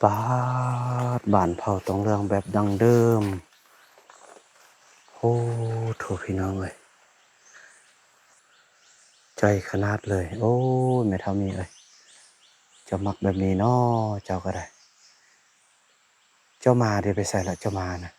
ປາດ ບ້ານເຜົ່າຕອງເຫຼືອງແບບດັ້ງເດີມ. ໂອ້ໂຖ ພີ່ນ້ອງເອີຍ ໃຈຂະໜາດເລີຍ. ໂອ້ຍ ແມ່ເຖົ້າມີເອີຍ ເຈົ້າມັກແບບນີ້ເນາະ ເຈົ້າກໍໄດ້. ເຈົ້າໝາເດ ໄປໃສລະເຈົ້າໝານະ?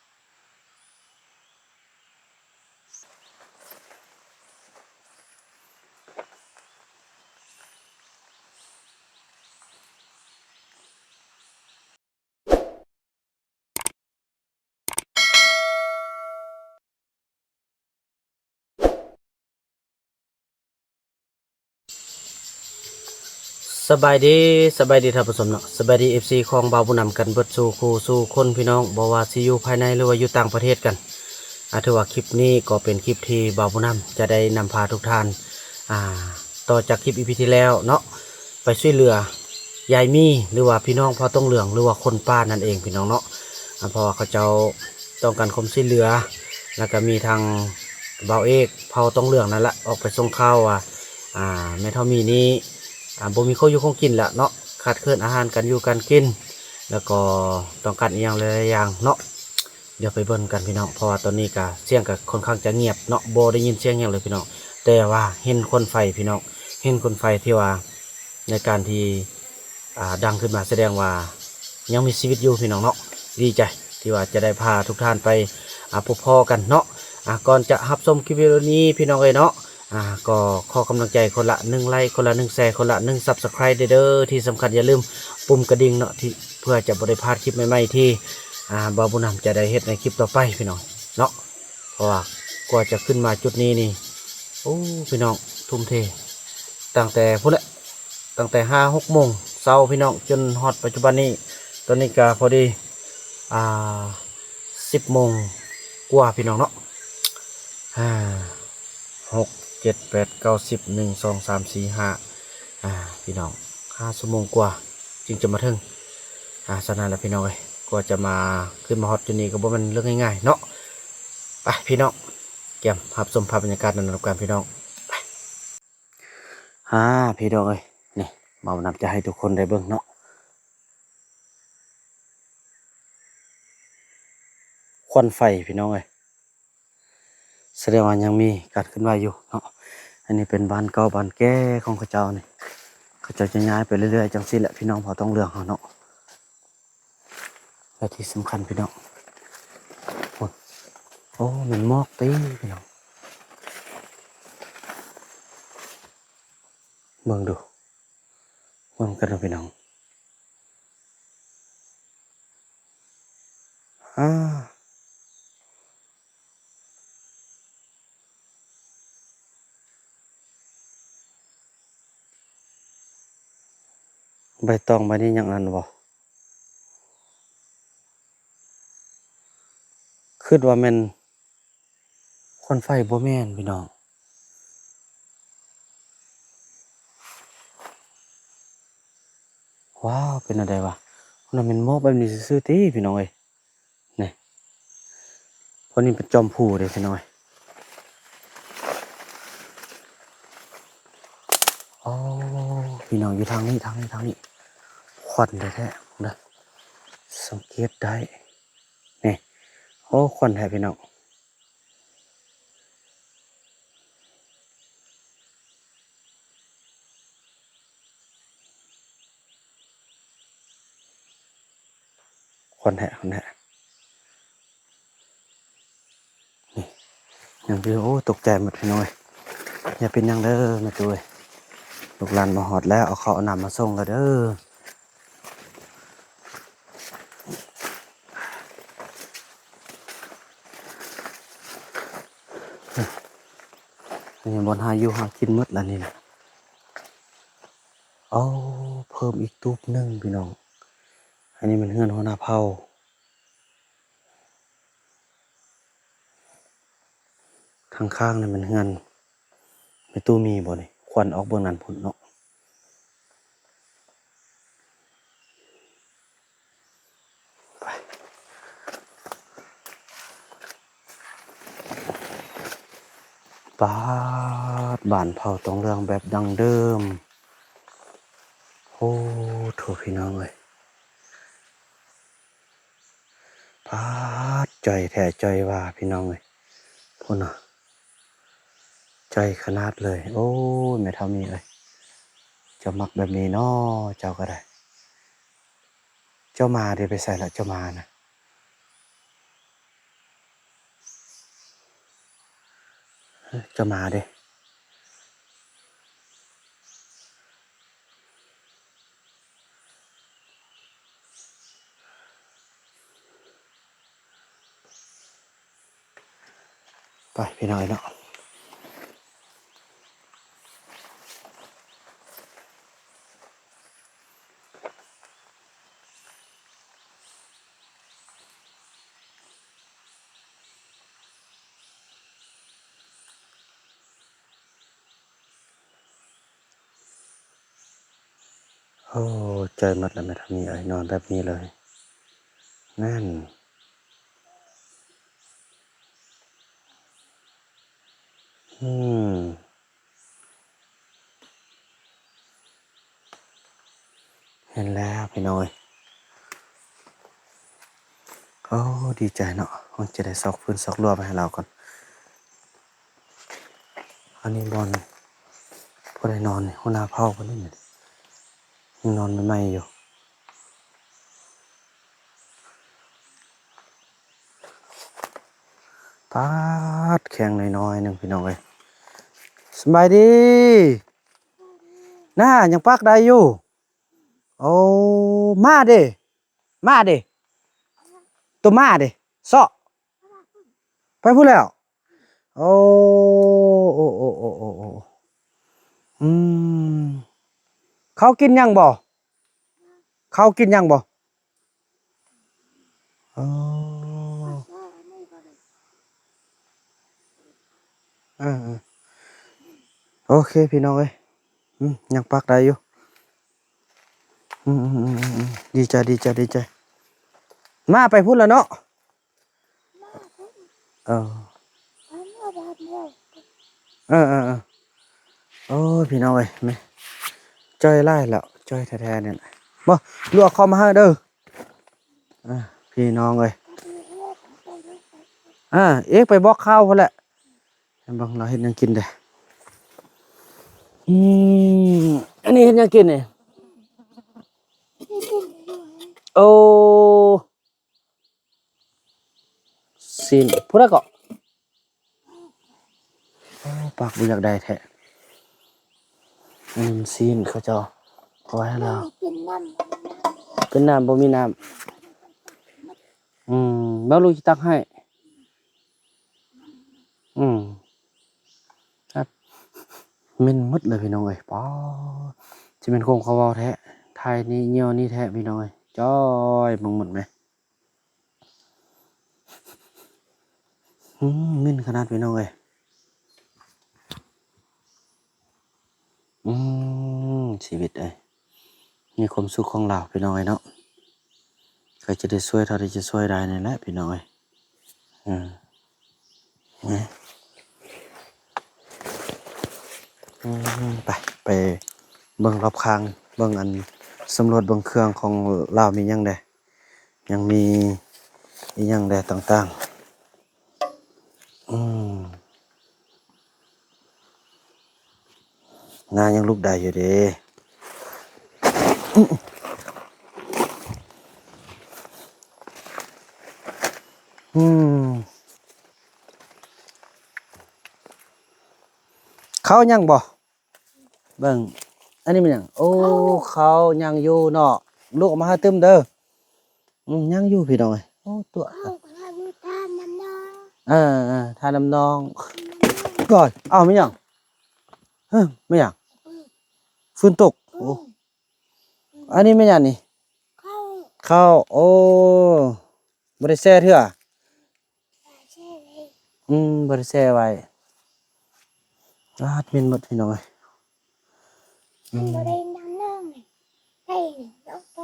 ສະບາຍດີ ສະບາຍດີທ່ານຜູ້ຊົມເນາະ ສະບາຍດີ ເອັຟຊີ ຂອງບ່າວບຸນນຳກັນເບິດສູ່ຄູ່ສູ່ຄົນ ພີ່ນ້ອງ ບໍ່ວ່າຊິຢູ່ພາຍໃນ ຫຼືວ່າຢູ່ຕ່າງປະເທດກັນ. ອາ ຖືວ່າຄລິບນີ້ກໍເປັນຄລິບທີ່ບ່າວບຸນນຳຈະໄດ້ນຳພາທຸກທ່ານ ອາ ຕໍ່ຈາກຄລິບ ອີພີ ທີ່ແລ້ວເນາະ ໄປຊ່ວຍເຫຼືອຍາຍມີ ຫຼືວ່າພີ່ນ້ອງເຜົ່າຕອງເຫຼືອງ ຫຼືວ່າຄົນປ່ານັ້ນເອງ ພີ່ນ້ອງເນາະ. ອາ ເພາະວ່າເຂົາເຈົ້າຕ້ອງການຄວາມຊ່ວຍເຫຼືອ ແລ້ວກໍມີທາງບ່າວເອກເຜົ່າຕອງເຫຼືອງນັ້ນລະ ອອກໄປສົ່ງຂ່າວວ່າ ອາ ແມ່ເຖົ້າມີນີ້ ອາ ບໍ່ມີຂອງຢູ່ຂອງກິນລະເນາະ ຂາດເຂີນອາຫານການຢູ່ການກິນ ແລ້ວກໍຕ້ອງການອີ່ຫຍັງຫຼາຍໆຢ່າງເນາະ. ດຽວໄປເບິ່ງກັນ ພີ່ນ້ອງ ເພາະວ່າຕອນນີ້ກະສຽງກະຄ່ອນຂ້າງຈະງຽບເນາະ ບໍ່ໄດ້ຍິນສຽງຫຍັງເລີຍ ພີ່ນ້ອງ. ແຕ່ວ່າເຫັນຄວັນໄຟ ພີ່ນ້ອງ ເຫັນຄວັນໄຟທີ່ວ່າໃນການທີ່ ອ່າ ດັງຂຶ້ນມາ ສະແດງວ່າຍັງມີຊີວິດຢູ່ ພີ່ນ້ອງເນາະ. ດີໃຈທີ່ວ່າຈະໄດ້ພາທຸກທ່ານໄປ ອ່າ ພົບພໍ້ກັນເນາະ. ອ່າ ກ່ອນຈະຮັບຊົມຄລິບວິດີໂອນີ້ ພີ່ນ້ອງເອີຍເນາະ ອ່າ ກໍຂໍກຳລັງໃຈຄົນລະໜຶ່ງໄລຄ໌ ຄົນລະໜຶ່ງແຊ ຄົນລະໜຶ່ງຊັບສະໄຄຣບ໌ເດີ້. ທີ່ສຳຄັນຢ່າລືມປຸ່ມກະດິ່ງເນາະ ທີ່ ເພື່ອຈະບໍ່ໄດ້ພາດຄລິບໃໝ່ໆ ທີ່ ອ່າ ບ່າວບຸນນຳຈະໄດ້ເຮັດໃນຄລິບຕໍ່ໄປ ພີ່ນ້ອງເນາະ. ເພາະວ່າກວ່າຈະຂຶ້ນມາຈຸດນີ້ນີ້ ໂອ້ ພີ່ນ້ອງ ທຸ່ມເທຕັ້ງແຕ່ພຸ້ນແຫຼະ ຕັ້ງແຕ່ຫ້າຫົກໂມງເຊົ້າ ພີ່ນ້ອງ ຈົນຮອດປັດຈຸບັນນີ້ ຕອນນີ້ກະພໍດີ ອ່າ ສິບໂມງກວ່າ ພີ່ນ້ອງເນາະ. ຫ້າ ຫົກ ເຈັດ ແປດ ເກົ້າ ສິບ ໜຶ່ງ ສອງ ສາມ ສີ່ ຫ້າ ອ່າ ພີ່ນ້ອງ ຫ້າຊົ່ວໂມງກວ່າຈຶ່ງຈະມາເຖິງ. ອ່າ ສະນັ້ນລະ ພີ່ນ້ອງເອີຍ ກວ່າຈະມາ ຂຶ້ນມາຮອດຈຸດນີ້ກໍບໍ່ແມ່ນເລື່ອງງ່າຍໆເນາະ. ໄປ ພີ່ນ້ອງ ກຽມຮັບຊົມພາບບັນຍາກາດນັ້ນນຳກັນ ພີ່ນ້ອງ ໄປ. ອ່າ ພີ່ນ້ອງເອີຍ ນີ້ ບ່າວນຳຈະໃຫ້ທຸກຄົນໄດ້ເບິ່ງເນາະ ຄວັນໄຟ ພີ່ນ້ອງເອີຍ ສະແດງວ່າຍັງມີການເຄື່ອນໄຫວຢູ່ເນາະ. ອັນນີ້ເປັນບ້ານເກົ່າບ້ານແກ່ຂອງເຂົາເຈົ້ານີ້ ເຂົາເຈົ້າຈະຍ້າຍໄປເລື້ອຍໆ ຈັ່ງຊີ້ແຫຼະ ພີ່ນ້ອງເຜົ່າຕອງເຫຼືອງເຮົາເນາະ. ແລະທີ່ສຳຄັນ ພີ່ນ້ອງ ໂອ້ ໂອ້ ແມ່ນໝອກຕິ ພີ່ນ້ອງ ເບິ່ງດູ ເບິ່ງກັນເນາະ ພີ່ນ້ອງ. ອາ ໃບຕອງໃບນີ້ຍັງອັນນັ້ນບໍ່? ຄິດວ່າແມ່ນ ຄວັນໄຟບໍ່ແມ່ນ ພີ່ນ້ອງ. ວ້າວ ເປັນແນວໃດວະ? ມັນແມ່ນໝອກແບບນີ້ຊື່ໆຕິ ພີ່ນ້ອງເອີຍ. ນີ້ ເພາະນີ້ເປັນຈອມພູເດ້ ພີ່ນ້ອງເອີຍ. ໂອ້ ພີ່ນ້ອງ ຢູ່ທາງນີ້ ທາງນີ້ ທາງນີ້ ຄວັນແທ້ໆເດີ ສັງເກດໄດ້. ນີ້ ໂອ້ ຄວັນແທ້ ພີ່ນ້ອງ. ຄວັນແທ້ ຄວັນແທ້ ນີ້ ຍັງຢູ່. ໂອ້ ຕົກໃຈໝົດ ພີ່ນ້ອງເອີຍ. ຢ່າເປັນຫຍັງເດີແມ່ຕູ້ເອີຍ ລູກຫຼານມາຮອດແລ້ວ ເອົາເຂົ້າເອົານ້ຳມາສົ່ງແລ້ວເດີ. ນີ້ບ່ອນຫາຢູ່ຫາກິນໝົດລະນີ້ນະ. ໂອ້ ເພີ່ມອີກຕູບໜຶ່ງ ພີ່ນ້ອງ. ອັນນີ້ແມ່ນເຮືອນຫົວໜ້າເຜົ່າ. ທາງຂ້າງນີ້ແມ່ນເຮືອນແມ່ຕູ້ມີບໍ່ນີ້? ຄວັນອອກເບື້ອງນັ້ນພຸ້ນເນາະ. ໄປ ປາດ ບ້ານເຜົ່າຕອງເຫຼືອງແບບດັ້ງເດີມ. ໂອ້ໂຖ ພີ່ນ້ອງເອີຍ. ອາດ ຈ່ອຍແທ້ຈ່ອຍວ່າ ພີ່ນ້ອງເອີຍ ພຸ້ນນະ ຈ່ອຍຂະໜາດເລີຍ. ໂອ້ຍ ແມ່ເຖົ້າມີເອີຍ ເຈົ້າມັກແບບນີ້ເນາະ ເຈົ້າກໍໄດ້. ເຈົ້າໝາເດ ໄປໃສລະເຈົ້າໝານະ? ເຈົ້າໝາເດ. ໄປພີ່ນ້ອງເອີຍເນາະ. ໂອ້ ຈ່ອຍໝົດແລ້ວແມ່ທາງນີ້ເອີຍ ນອນແບບນີ້ເລີຍ ນັ້ນ. ອືມ ເຫັນແລ້ວພີ່ນ້ອງເອີຍ. ໂອ້ ດີໃຈເນາະ ໂອ້ ຈະໄດ້ຊອກຟືນຊອກລົວໄປໃຫ້ລາວກ່ອນ. ອັນນີ້ບ່ອນຜູ້ໃດນອນນີ້ ຫົວໜ້າເຜົ່າເພິ່ນນີ້ ຍັງນອນໃໝ່ໆຢູ່. ປາດ ແຂ້ງນ້ອຍໆໜຶ່ງພີ່ນ້ອງເອີຍ. ສະບາຍດີ ໜ້າ ຍັງປັກໄດ້ຢູ່. ໂອ້ ໝາເດ ໝາເດ ໂຕໝາເດ ເຊາະ ໄປພຸ້ນແລ້ວ. ໂອ້ ໂອ້ ໂອ້ ອືມ ເຂົາກິນຫຍັງບໍ່? ເຂົາກິນຫຍັງບໍ່? ໂອ້ ເອີໆ ໂອເຄພີ່ນ້ອງເອີຍ ອືມ ຍັງປັກໄດ້ຢູ່. ອືມໆ ດີໃຈ ດີໃຈ ດີໃຈ. ໝາໄປພຸ້ນລະເນາະ. ເອີ ເອີໆໆ ໂອ້ຍ ພີ່ນ້ອງເອີຍ ແມ່ ຈ່ອຍຫຼາຍແລ້ວ ຈ່ອຍແທ້ໆນີ້ແຫຼະ. ບໍ່ ລູກເອົາເຂົ້າມາໃຫ້ເດີ ເອີ ພີ່ນ້ອງເອີຍ. ເອີ ເອກໄປບອກເຂົາພຸ້ນແຫຼະ. ເບິ່ງລາວເຮັດຫຍັງກິນເດ້. ອືມ ອັນນີ້ເຮັດຫຍັງກິນນີ້? ໂອ້ ຊີ້ນ ຜູ້ໃດເກາະ? ໂອ້ ປາກບໍ່ຢາກໄດ້ແທ້. ອືມ ຊີ້ນເຂົາເຈົ້າເອົາໄວ້ໃຫ້ລາວ ເປັນນ້ຳ ເປັນນ້ຳ ບໍ່ມີນ້ຳ. ອືມ ເບິ່ງລູກຊິຕັກໃຫ້. ອືມ ຄັກ ເໝັນໝົດເລີຍພີ່ນ້ອງເອີຍ. ປາ ຊິແມ່ນຄວາມເຂົາເວົ້າແທ້ ຖ່າຍນີ້ ຍ່ຽວນີ້ແທ້ພີ່ນ້ອງເອີຍ. ຈ່ອຍ ເບິ່ງໝົດແມ. ອືມ ເໝັນຂະໜາດພີ່ນ້ອງເອີຍ. ອືມ ຊີວິດເອີຍ ມີຄວາມສຸກຂອງລາວພີ່ນ້ອງເອີຍເນາະ. ກໍຈະໄດ້ຊ່ວຍເທົ່າທີ່ຈະຊ່ວຍໄດ້ນີ້ແຫຼະພີ່ນ້ອງເອີຍ. ເອີ ອືມ ໄປ ໄປເບິ່ງລອບຂ້າງ ເບິ່ງອັນ ສຳຫຼວດເບິ່ງເຄື່ອງຂອງລາວມີຫຍັງແດ່. ຍັງມີອີ່ຫຍັງແດ່ຕ່າງໆ. ອືມ ນາຍັງລຸກໄດ້ຢູ່ເດ້. ອືມ ເຂົ້າຍັງບໍ່? ເບິ່ງ ອັນນີ້ແມ່ນຫຍັງ? ໂອ້ ເຂົ້າຍັງຢູ່ເນາະ ລູກເອົາມາໃຫ້ຕື່ມເດີ. ອືມ ຍັງຢູ່ພີ່ນ້ອງເອີຍ. ໂອ້ ຕົວະ ເຂົ້າກໍທານນ້ຳນອງ ເອີໆ ທານນ້ຳນອງ ນ້ຳນອງ ກ່ອນ. ອ້າວ ແມ່ນຫຍັງ? ເຮີ້ ແມ່ນຫຍັງ? ອືມ ຝົນຕົກ. ອືມ ໂອ້ ອັນນີ້ແມ່ນຫຍັງນີ້? ເຂົ້າ ເຂົ້າ. ໂອ້ ບໍ່ໄດ້ແຊ່ເທື່ອ. ອືມ ບໍ່ໄດ້ແຊ່ໄວ້. ອາດເໝັນໝົດພີ່ນ້ອງເອີຍ. ອືມ ມັນບໍ່ໄດ້ນຳນ້ອງ ໄປ ອອກໄປ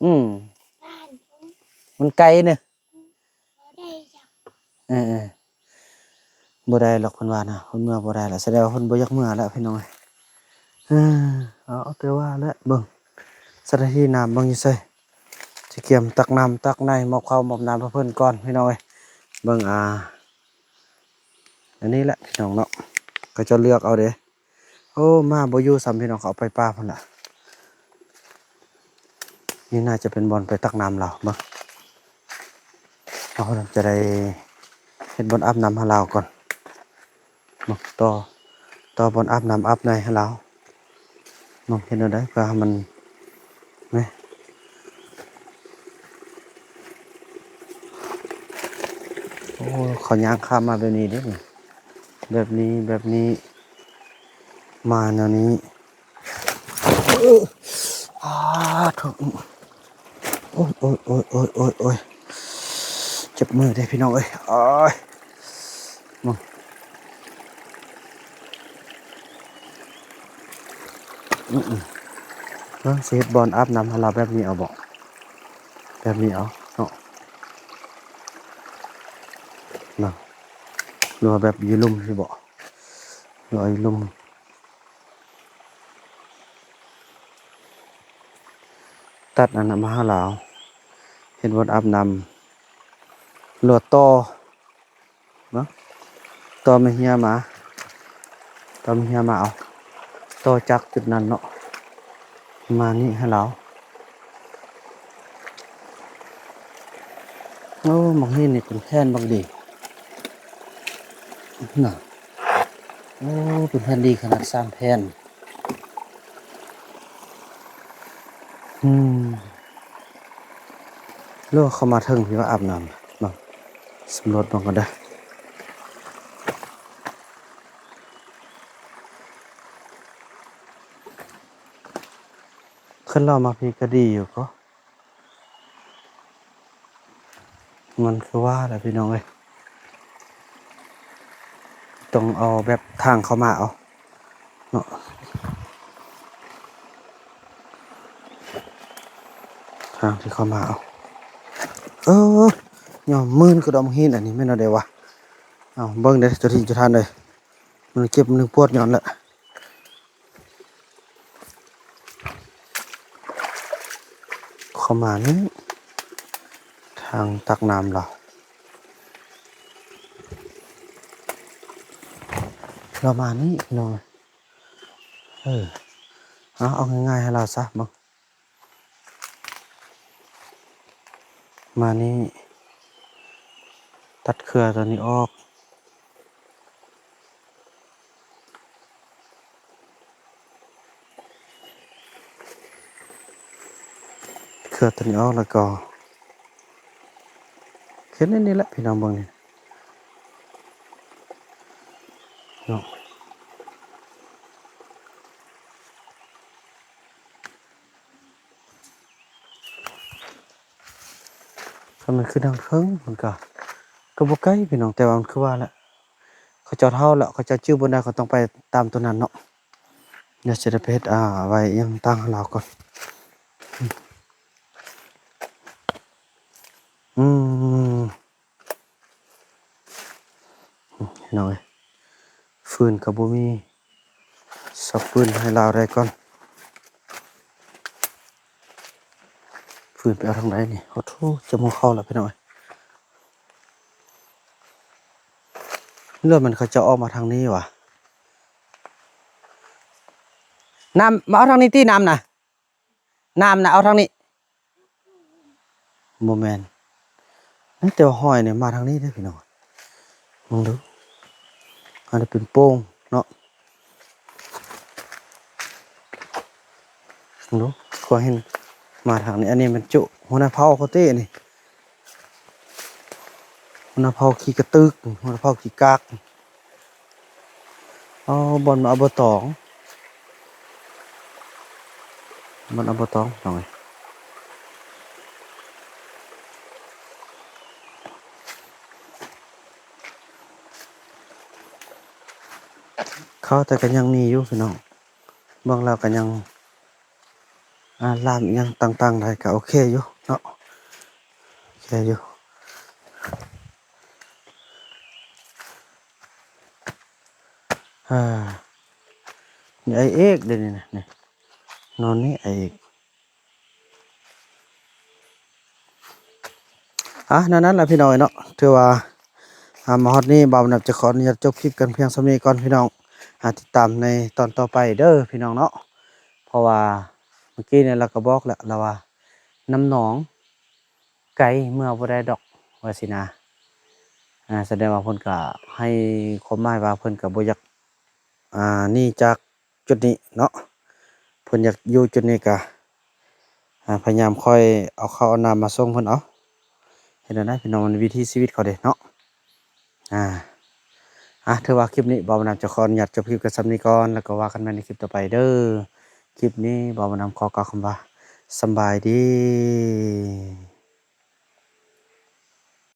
ອືມ ບ້ານພຸ້ນ ມັນໄກເນາະ. ອືມ ບໍ່ໄດ້ຈັກ ເອີໆ ບໍ່ໄດ້ດອກເພິ່ນວ່ານະ ເພິ່ນເມືອບໍ່ໄດ້ລະ ສະແດງວ່າເພິ່ນບໍ່ຢາກເມືອລະພີ່ນ້ອງເອີຍ. ເອີ ເອົາ ແຕ່ວ່າແຫຼະ ເບິ່ງສະຖານທີ່ນ້ຳເບິ່ງຢູ່ໃສ ຈ ຕະກຽມຕັກນ້ຳຕັກໃນ ມອບເຂົ້າມອບນ້ຳໃຫ້ເພິ່ນກ່ອນພີ່ນ້ອງເອີຍ. ເບິ່ງ ອ່າ ອັນນີ້ແຫຼະພີ່ນ້ອງເນາະ ເຂົາເຈົ້າເລືອກເອົາເດ້. ໂອ້ ໝາບໍ່ຢູ່ຊ້ຳພີ່ນ້ອງ ເຂົາເອົາໄປປ່າພຸ້ນລະ. ນີ້ໜ້າຈະເປັນບ່ອນໄປຕັກນ້ຳລາວ. ເບິ່ງ ເຮົາຈະໄດ້ເຮັດບ່ອນອາບນ້ຳໃຫ້ລາວກ່ອນ. ເນາະ ຕໍ່ ຕໍ່ບ່ອນອາບນ້ຳອາບໃນໃຫ້ລາວ. ເນາະ ເຮັດແນວໃດເພື່ອໃຫ້ມັນ ນີ້ ໂອ້ ເຂົາຍ່າງຂ້າມມາແບບນີ້ເດ້ ແບບນີ້ ແບບນີ້ ມາແນວນີ້. ເອີ ອາ ໂທ້ ໂອ້ຍ ໂອ້ຍ ເຈັບມືເດ້ພີ່ນ້ອງເອີຍ. ໂອ້ຍ ມາ ອືມ ເບິ່ງຊິເຮັດບ່ອນອາບນ້ຳໃຫ້ລາວແບບນີ້ເອົາບໍ? ແບບນີ້ເອົາເນາະ ນະ ຫຼືວ່າແບບຢູ່ລຸ່ມຊິບໍ? ຫຼືວ່າຢູ່ລຸ່ມ? ຕັດອັນນັ້ນມາໃຫ້ລາວ ເຮັດບ່ອນອາບນ້ຳ ຫຼືວ່າຕໍ່ ເນາະ ຕໍ່ແມ່ເຮຍມາ ຕໍ່ແມ່ເຮຍມາເອົາ ຕໍ່ຈາກຈຸດນັ້ນເນາະ ມານີ້ໃຫ້ລາວ. ໂອ້ ໝາກຫີນນີ້ເປັນແຜ່ນບັກດີນະ. ໂອ້ ເປັນແຜ່ນດີຂະໜາດ ສາມແຜ່ນ. ອືມ ຫຼືວ່າເຂົາມາເຖິງທີ່ວ່າອາບນ້ຳເນາະ ສຳຫຼວດເບິ່ງກ່ອນເດີ. ຄັນລາວມາພີ້ກະດີຢູ່ກໍ ມັນຄືວ່າແຫຼະພີ່ນ້ອງເອີຍ ຕ້ອງເອົາແບບທາງເຂົ້າມາເອົາເນາະ ທາງທີ່ເຂົ້າມາເອົາ. ເອີ ຍອມມື່ນກະດອມຫີນອັນນີ້ແມ່ນແນວໃດວະ? ເອົາເບິ່ງເດີ ເຈົ້າທີ່ເຈົ້າທານເອີຍ ມັນເຈັບມັນປວດຍ້ອນແຫຼະ. ເຂົ້າມານີ້ ທາງຕັກນ້ຳລາວ ລາວມານີ້ເນາະ. ເອີ ເອົາ ເອົາງ່າຍໆໃຫ້ລາວຊະ ເບິ່ງ ມານີ້ ຕັດເຄືອຕົວນີ້ອອກ. ເຄືອຕົວນີ້ອອກ ແລ້ວກໍເຮັດແນວນີ້ແຫຼະ ພີ່ນ້ອງເບິ່ງນີ້ເນາະ. ຄັນມັນຂຶ້ນທາງເທິງ ມັນກະ ກະບໍ່ໄກພີ່ນ້ອງ ແຕ່ວ່າມັນຄືວ່າແຫຼະ ເຂົາເຈົ້າເຖົ້າແລ້ວ ເຂົາເຈົ້າຈື່ບໍ່ໄດ້ ເຂົາຕ້ອງໄປຕາມໂຕນັ້ນເນາະ. ດຽວຊິໄດ້ໄປເຮັດ ອ່າ ໄວ້ອີ່ຫຍັງຕ່າງໃຫ້ລາວກ່ອນ. ອືມ ພີ່ນ້ອງເອີຍ ຟືນກະບໍ່ມີ ສັບຟືນໃຫ້ລາວໄດ້ກ່ອນ. ຟືນໄປເອົາທາງໃດນີ້? ໂອ້ໂທ້ ຈະໝູເຂົ້າລະພີ່ນ້ອງເອີຍ. ຫຼືມັນເຂົາເຈົ້າອອກມາທາງນີ້ຫວາ? ນ້ຳ ມາເອົາທາງນີ້ຕິ ນ້ຳນະ. ນ້ຳນະເອົາທາງນີ້ ບໍ່ແມ່ນ ແຕ່ວ່າຫອຍນີ້ມາທາງນີ້ເດ້ພີ່ນ້ອງ. ເບິ່ງດູ ອັນນີ້ເປັນໂປ່ງເນາະ ເບິ່ງດູ ກວ່າເຫັນມາທາງນີ້. ອັນນີ້ແມ່ນຈຸຫົວໜ້າເຜົ່າເຂົາເຕະນີ້ ຫົວໜ້າເຜົ່າຂີ້ກະຕຶກ ຫົວໜ້າເຜົ່າຂີ້ກາກ. ເອົາ ບ່ອນມາເອົາບໍ່ຕອງ ບ່ອນເອົາບໍ່ຕອງ ນ້ອງເອີຍ. ເຂົ້າແຕ່ກະຍັງມີຢູ່ພີ່ນ້ອງ ເບິ່ງແລ້ວກະຍັງ ອ່າ ລາມອີ່ຫຍັງຕ່າງໆໄດ້ກະໂອເຄຢູ່ເນາະ ໂອເຄຢູ່. ອ່າ ນີ້ໄອເອກເດ້ນີ້ນະ ນີ້ ນອນນີ້ໄອເອກ. ອ່ະ ນັ້ນໆ ລະພີ່ນ້ອງເອີຍເນາະ ຖືວ່າ ອ່າ ມາຮອດນີ້ ບ່າວນຳຈະຂໍອະນຸຍາດຈົບຄລິບກັນພຽງສ່ຳນີ້ກ່ອນພີ່ນ້ອງ ອ່າ ຕິດຕາມໃນຕອນຕໍ່ໄປເດີພີ່ນ້ອງເນາະ ເພາະວ່າເມື່ອກີ້ນີ້ລາວກໍບອກແລ້ວ ລາວວ່ານ້ຳໜອງໄກເມືອບໍ່ໄດ້ດອກ ວ່າຊີ້ນະ ອ່າ ສະແດງວ່າເພິ່ນກໍໃຫ້ຄວາມໝາຍວ່າເພິ່ນກໍບໍ່ຢາກ ອ່າ ໜີຈາກຈຸດນີ້ເນາະ ເພິ່ນຢາກຢູ່ຈຸດນີ້ກະ ອ່າ ພະຍາຍາມຄ່ອຍເອົາເຂົ້າເອົານ້ຳມາສົ່ງເພິ່ນເອົາ ເຮັດແນວໃດພີ່ນ້ອງ ມັນວິຖີຊີວິດເຂົາເດ້ເນາະ ອ່າ ອ່ະ ຖືວ່າຄລິບນີ້ບ່າວນຳຈະຂໍອະນຸຍາດຈົບຄລິບກັນສ່ຳນີ້ກ່ອນ ແລ້ວກໍວ່າກັນໃໝ່ໃນຄລິບຕໍ່ໄປເດີ ຄລິບນີ້ບ່າວນຳຂໍກ່າວຄຳວ່າ ສຳບາຍດີ.